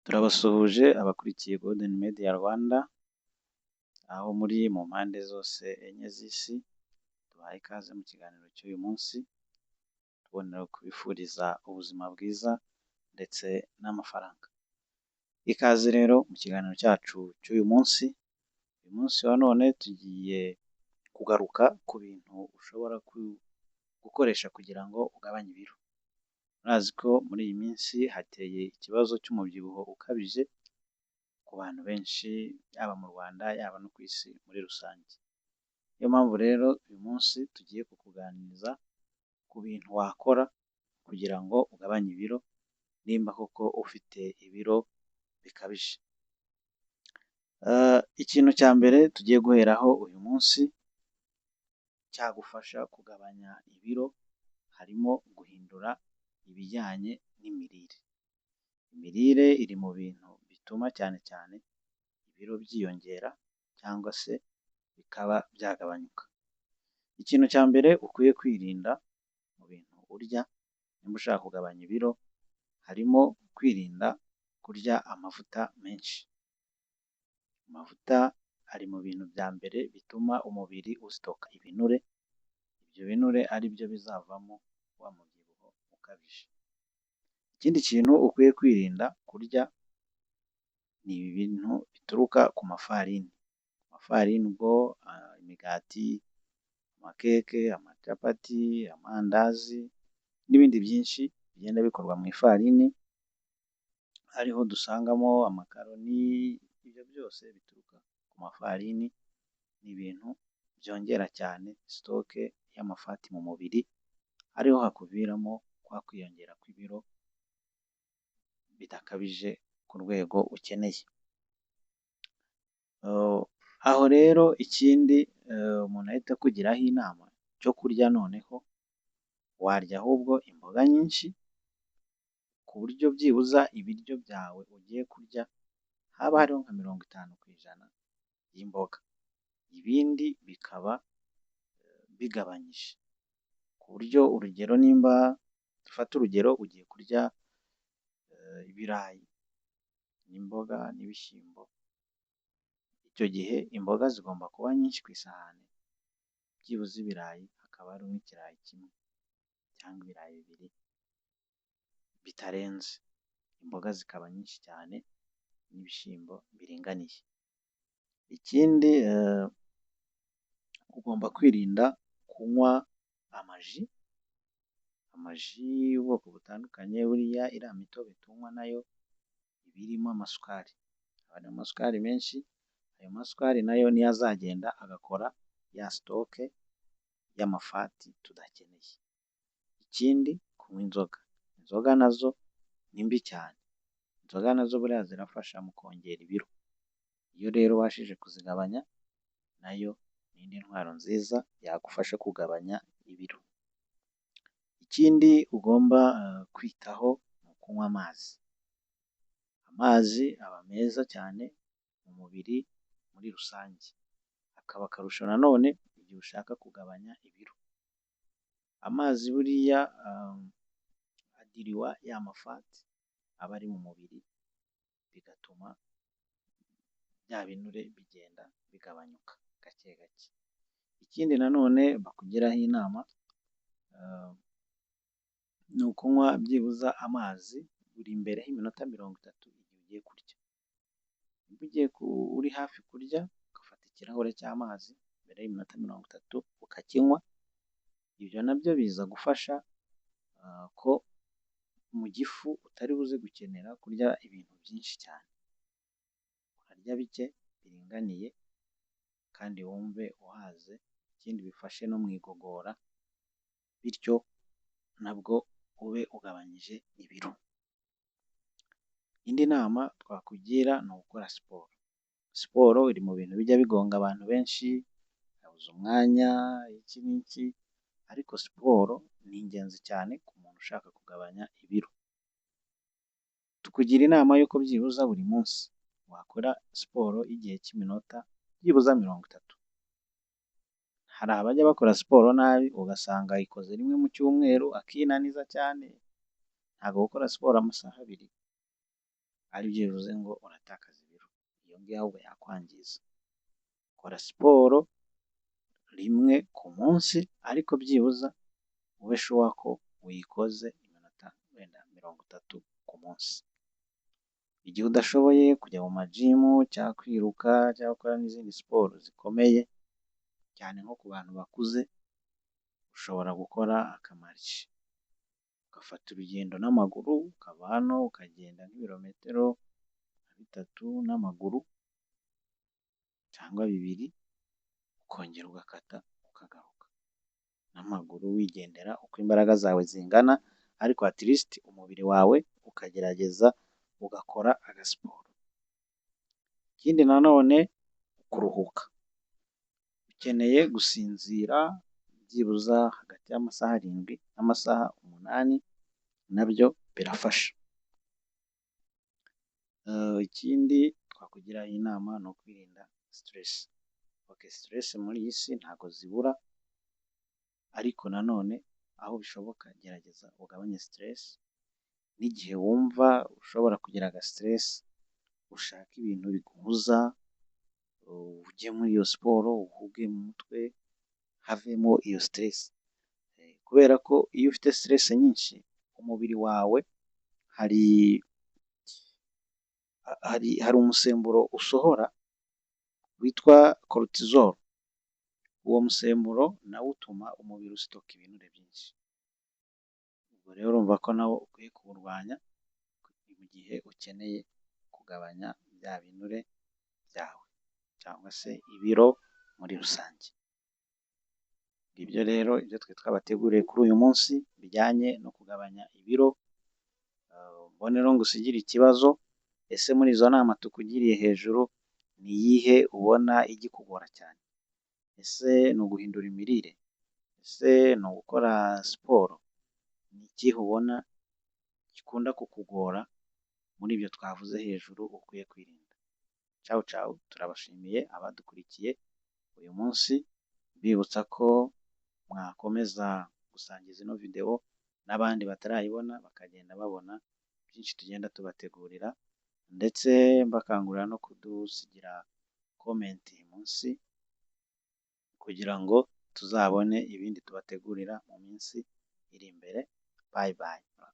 Turabasuhuje abakurikiye Golden Media Rwanda, aho muri mu mpande zose enye z'isi, tubahaye ikaze mu kiganiro cy'uyu munsi, tuboneraho kubifuriza ubuzima bwiza ndetse n'amafaranga. Ikaze rero mu kiganiro cyacu cy'uyu munsi, uyu munsi wa none tugiye kugaruka ku bintu ushobora gukoresha kugira ngo ugabanye ibiro. Murazi ko muri iyi minsi hateye ikibazo cy'umubyibuho ukabije ku bantu benshi, yaba mu Rwanda, yaba no ku isi muri rusange. Niyo mpamvu rero uyu munsi tugiye kukuganiriza ku bintu wakora kugira ngo ugabanye ibiro, nimba koko ufite ibiro bikabije. Ikintu cya mbere tugiye guheraho uyu munsi cyagufasha kugabanya ibiro, harimo guhindura ibijyanye n'imirire. Imirire iri mu bintu bituma cyane cyane ibiro byiyongera cyangwa se bikaba byagabanyuka. Ikintu cya mbere ukwiye kwirinda mu bintu urya nimba ushaka kugabanya ibiro, harimo kwirinda kurya amavuta menshi. Amavuta ari mu bintu bya mbere bituma umubiri usitoka ibinure, ibyo binure ari byo bizavamo wa mubyibuho ukabije. Ikindi kintu ukwiye kwirinda kurya ni ibintu bituruka ku mafarini. Amafarini ubwo imigati, amakeke, amacapati, amandazi n'ibindi byinshi bigenda bikorwa mu ifarini, ariho dusangamo amakaroni, ibyo byose bituruka ku mafarini, ni ibintu byongera cyane sitoke y'amafati mu mubiri, ariho hakuviramo kwa kwiyongera kw'ibiro bidakabije ku rwego ukeneye. Aho rero ikindi umuntu ahita akugiraho inama cyo kurya noneho, warya ahubwo imboga nyinshi, ku buryo byibuza ibiryo byawe ugiye kurya haba hariho nka 50% y'imboga, ibindi bikaba bigabanyije. Ku buryo urugero nimba dufate urugero ugiye kurya ibirayi n'imboga n'ibishyimbo, icyo gihe imboga zigomba kuba nyinshi ku isahani, byibuze ibirayi hakaba harimo ikirayi kimwe cyangwa ibirayi bibiri bitarenze. Imboga zikaba nyinshi cyane n'ibishyimbo biringaniye. Ikindi ugomba kwirinda kunywa amaji, amaji y'ubwoko butandukanye, buriya iriya mitobe tunywa nayo iba irimo amasukari, haba harimo amasukari menshi, ayo masukari nayo niyo azagenda agakora ya sitoke y'amafati tudakeneye. Ikindi kunywa inzoga, inzoga nazo ni mbi cyane, inzoga nazo buriya zirafasha mu kongera ibiro, iyo rero ubashije kuzigabanya nayo ni indi ntwaro nziza yagufasha kugabanya ibiro. Ikindi ugomba kwitaho ni ukunywa amazi. Amazi aba meza cyane mu mubiri muri rusange, akaba akarusho nanone igihe ushaka kugabanya ibiro. Amazi buriya adiriwa ya mafati aba ari mu mubiri, bigatuma bya binure bigenda bigabanyuka gake gake. Ikindi nanone bakugiraho inama ni ukunywa byibuza amazi buri mbere y'iminota 30 igihe ugiye kurya. Niba ugiye uri hafi kurya ugafata ikirahure cy'amazi mbere y'iminota 30 ukakinywa, ibyo nabyo biza gufasha ko mu gifu utari buze gukenera kurya ibintu byinshi cyane. Urarya bike biringaniye kandi wumve uhaze, ikindi bifashe no mu igogora, bityo nabwo ube ugabanyije ibiro. Indi nama twakugira ni ugukora siporo. Siporo iri mu bintu bijya bigonga abantu benshi, yabuze umwanya, iki n'iki, ariko siporo ni ingenzi cyane ku muntu ushaka kugabanya ibiro. Tukugira inama y'uko byibuza buri munsi wakora siporo y'igihe cy'iminota byibuza 30. Hari abajya bakora siporo nabi ugasanga ayikoze rimwe mu cyumweru akinaniza cyane, ntabwo gukora siporo amasaha abiri ari byo bivuze ngo uratakaza ibiro, iyo ngiyo ahubwo yakwangiza. Kora siporo rimwe ku munsi ariko byibuze ube sure ko uyikoze iminota wenda 30 ku munsi. Igihe udashoboye kujya mu majimu cyangwa kwiruka cyangwa gukora n'izindi siporo zikomeye, cyane nko ku bantu bakuze, ushobora gukora akamarishe, ugafata urugendo n'amaguru, ukava hano ukagenda nk'ibirometero nka bitatu n'amaguru cyangwa bibiri, ukongera ugakata ukagaruka n'amaguru wigendera uko imbaraga zawe zingana, ariko at least umubiri wawe ukagerageza ugakora agasiporo. Ikindi nanone kuruhuka, ukeneye gusinzira byibuza hagati y'amasaha 7 n'amasaha 8 nabyo birafasha. Ikindi twakugiraho inama ni ukwirinda stress. Okay, stress muri iyi si ntabwo zibura, ariko nanone aho bishoboka gerageza ugabanye stress, n'igihe wumva ushobora kugira aga stress, ushake ibintu biguhuza, ujye muri iyo siporo uhuge mu mutwe havemo iyo stress. Kubera ko iyo ufite stress nyinshi, umubiri wawe hari umusemburo usohora witwa cortisol. Uwo musemburo nawo utuma umubiri usitoka ibinure byinshi. Ubwo rero urumva ko nawo ukwiye kuwurwanya mu gihe ukeneye kugabanya bya binure byawe cyangwa se ibiro muri rusange. Ngibyo rero ibyo twe twabateguriye kuri uyu munsi bijyanye no kugabanya ibiro. Mboneraho ngusigire ikibazo, ese muri izo nama tukugiriye hejuru ni iyihe ubona igikugora cyane? Ese ni uguhindura imirire? Ese ni ugukora siporo? Ni ikihe ubona gikunda kukugora muri ibyo twavuze hejuru ukwiye kwirinda? Cawu cawu, turabashimiye abadukurikiye uyu munsi, mbibutsa ko mwakomeza gusangiza ino videwo n'abandi batarayibona bakagenda babona byinshi tugenda tubategurira, ndetse mbakangurira no kudusigira comment munsi kugira ngo tuzabone ibindi tubategurira mu minsi iri imbere. Bye bye, murakoze.